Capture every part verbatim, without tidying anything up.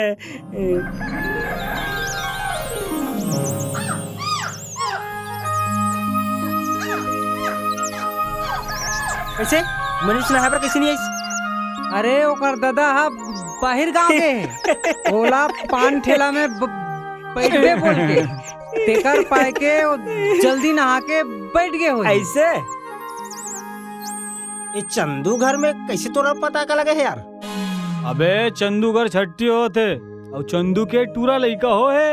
कइसे? मनीष नहाए बर कइसे नइ आइस? अरे, ओकर ददा ह बाहिर गांव के हे। ओला पान ठेला में ब-, बइठबे बोल के। तेकर पाय के ओ जल्दी नहा के बइठ गे होही। अइसे? ए चंदू घर में कइसे तोला पता का लगे हे यार? अबे, चंदू घर छट्ठी होत हे, अउ चंदू के टूरा लइका होहे।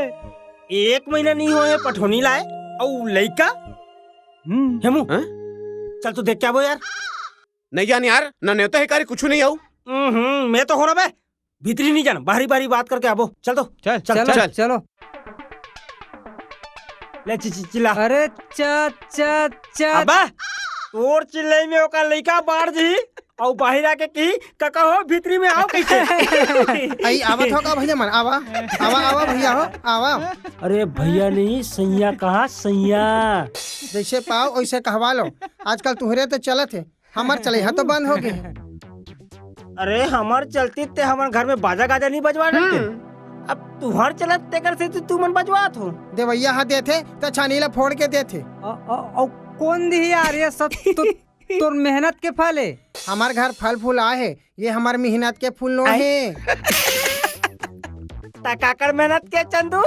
एक महीना नइ होहे पठौनी लाए, अउ लइका? हम्म। हेमू, हाँ? चल तो देख के आबो यार। नइ जान यार, ना नेवता हे का रे, कुछू नइ आऊ। हम्म, मैं तो हों ना बे, भीतरी नइ जान, बाहरी बाहरी बात करके आबो। चल तो। चल, चल, चलो, चल। चलो। ले चि-, चि-, चिल्ला। अरे, च-, च-, च-, अबे, तोर चिल्लई में ओकर लइका बाढ़ जही, अउ बाहिर आके कही, "कका हो, भीतरी में आव कइसे?" अई, आवत हो का भइया मन? आवा, आवा, आवा भइया हो, आवा। अरे भइया नहीं, सइयाँ कहा, सइयाँ। जइसे पाव, ओइसे कहवा लो। आजकल तुहरे तो चलत हे, हमर चलइहा तो बंद हो गे। अरे, हमर चलती ते हमर घर में बाजा गाजा नइ बजवा डरते। हम्म। अब तुहर चलत तेकर से तू, तू मन बजवात हो। देवइया ह देथे, त छानी ला फोड़ के देथे। अ, अ, अउ कोन दिही यार, ये सब तो तोर मेहनत के फल हे। हमर घर फल फूल आए हे, ये हमर मेहनत के फूल नो आए। हे। त काकर मेहनत के चंदू?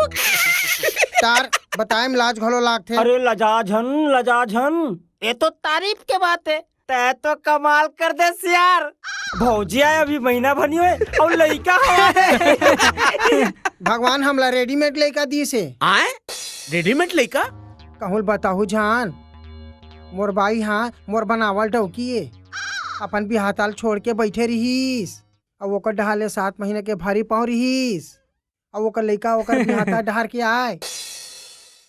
तार बताए म लाज घलो लागथे। अरे लजा झन, लजा झन, ये तो तारीफ के बात हे। तै तो कमाल कर देस यार। भौजी आए अभी महीना भनी होए अउ लइका हवय। भगवान हमला readymade लइका दीस हे। आए? Readymade लइका? कहूँ ल बताहू झन, मोर बाई हा मोर बनावल डौकी ए। अपन बिहाताल छोड़ के बइठे रिहिस, अउ ओकर डहार ले सात महीना के भारी पाँव रिहिस। अउ ओकर लइका ओकर बिहाता डहार के आय।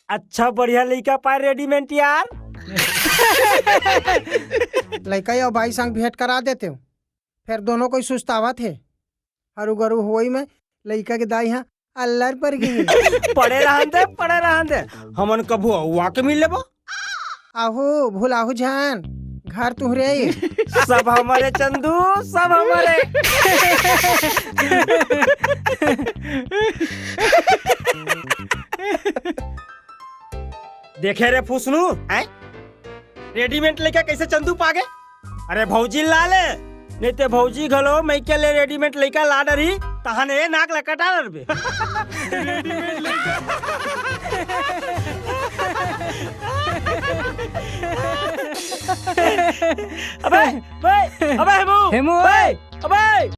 अच्छा बढ़िया लइका पाए readymade यार। लइका अउ बाई संग भेंट करा देतेव, फेर दोनों कोई सुस्तावत हे। हरू गरू होई में लइका के दाई हा अल्लर पर गे। पड़े रहन दे, पड़े रहन दे, हमन कभू अउ आके मिल लेबो। आहू, भुलाहू झन, घर तुहरे। सब हमरे चंदू, सब हमरे। देखे रे फुसनू, आय? Readymade लइका कइसे चंदू पागे? अरे भौजी ला ले, नइ ते भौजी घलो मइके ले readymade लइका ला डरही, तहन ए नाक ला कटा डरबे। अबे, अबे, अबे हेमू, हेमू, अबे, अबे।